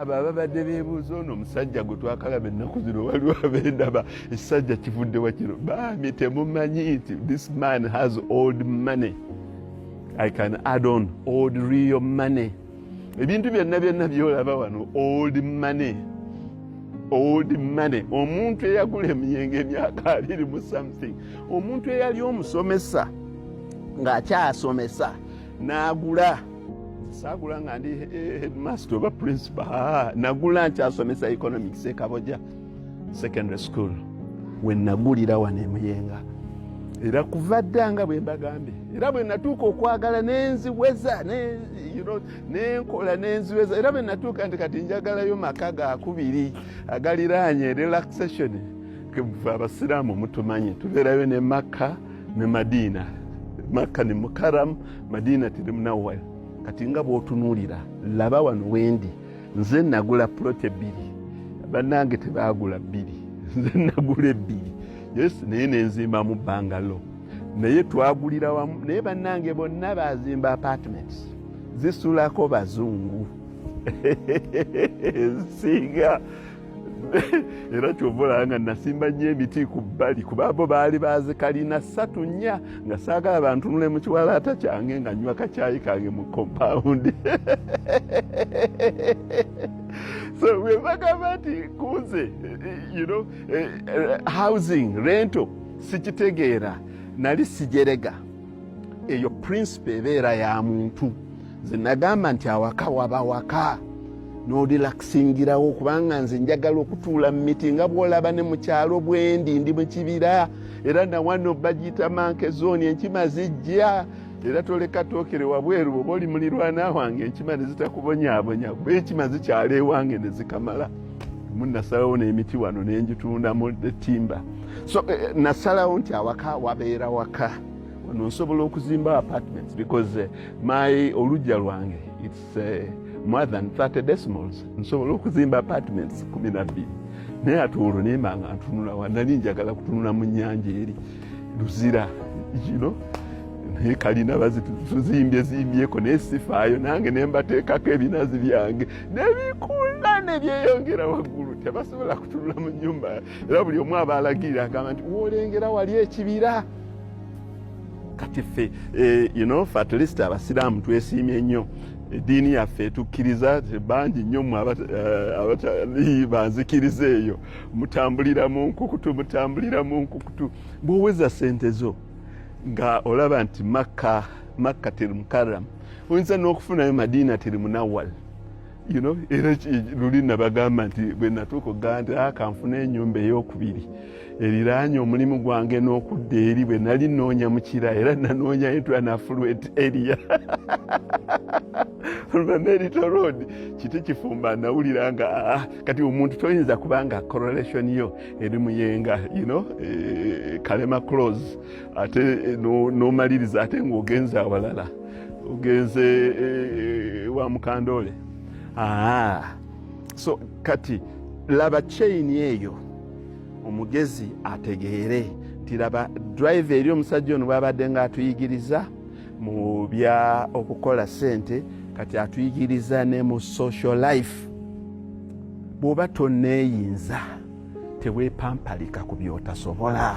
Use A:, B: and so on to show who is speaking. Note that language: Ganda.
A: Abo ababadde beebuuza ono omusajja gwe twakalaba ennaku zino, waliwo abendaba ekisajja kivudde wa kino. Baami, temumanyi nti this man has old money? I can add on old real money. Ebintu byonna byonna byolaba wano, old money, old money. Omuntu eyagula emiyenge emyaka 20 mu something, omuntu eyali omusomesa ng'akyasomesa n'agula. Saagula nga ndi headmaster oba principal, nagula nkyasomesa economics e Kabojja Secondary School we nagulira wano emuyenga. Era kuva dda nga bwe mbagambye, era bwe natuuka okwagala nenziweza, nenkola nenziweza. Era bwe natuuka nti kati njagalayo maka gakubiri agaliraanye relaxation. Abasiraamu mutumanyi, tubeerayo ne Makka ne Madiina. Makka ni Mukaramu, Madiina tiri Munawwal. Kati nga bw'otunuulira, laba wano wendi, nze nagula plot ebbiri. Bannange tebaagula bbiri, nze nagula ebbiri, yes, naye nenzimbamu bungalow. Naye twagulira wamu, naye bannange bonna bazimba apartments zisulako bazungu singa. Era kyova olaba nga nasimba nnyo emiti ku bbali, kuba bo baali bazikalina ssatu nnya, nga saagala bantunule mu kiwalaata kyange nga nywa kacyayi kange mu compound. So bwe bagamba nti kunze housing rental sikitegeera, nali sijerega. Eyo principle ebeera ya muntu. Nze nagamba nti awaka waba waka n'orelaxingirawo, kubanga nze njagala okutuula mu miti nga bw'olaba ne mu kyalo bwendi ndi mu kibira. Era nawano bagiyita monkey zone, enkima zijja, era toleka tookere wabweru bwoba oli mulirwana wange enkima ne zitakubonyaabonya, kuba enkima zikyala ewange ne zikamala. Munasalawo n'emiti wano nengitundamu timber. So nasalawo nti awaka wabeera waka. Wano nsobola okuzimba apartments because my olujja lwange, it's more than 30 decimals. Nsobola okuzimba apartments 12. Naye ate olwo nemba nga ntunula wa, nali njagala kutunula mu nnyanja eri Luzira, naye kalina bazituzimbye zimbyeko, naye sifaayo. Nange nembateekako ebinazi byange nebikula nebyeyongera waggulu, tebasobola kutunula mu nyumba. Era buli omu aba alagirira, agamba nti woolengera wali ekibira. Kati ffe fe at least abasiraamu twesiimye nnyo, eddiini yaffe etukkiriza. Bangi nnyo mmwe abatali banzikiriza eyo, mutambulira mu nkukutu, mutambulira mu nkukutu. Bw'oweza sente zo nga olaba nti Makka, Makka teri Mukarram, oyinza n'okufunayo Madiina teri Munawwal. Era luli nabagamba nti bwe natuuka okugamba nti kanfune ennyumba eyokubiri eriraanye omulimu gwange n'okudda eri, bwe nali nnoonya mukira, era nanoonya into an affluent area Merito Road kiti kifumba. Nawulira nga kati omuntu toyinza kubanga correlation yo eri Muyenga, Kalema Close, ate n'omaliriza ate ng'ogenze awalala, ogenze wa Mukandole. So kati laba chain eyo, omugezi ategeere nti laba drive eri omusajja ono bwabadde ng'atuyigiriza mu bya okukola sente, kati atuyigiriza ne mu social life. Bw'oba tonneeyinza, teweepampalika ku by'otasobola.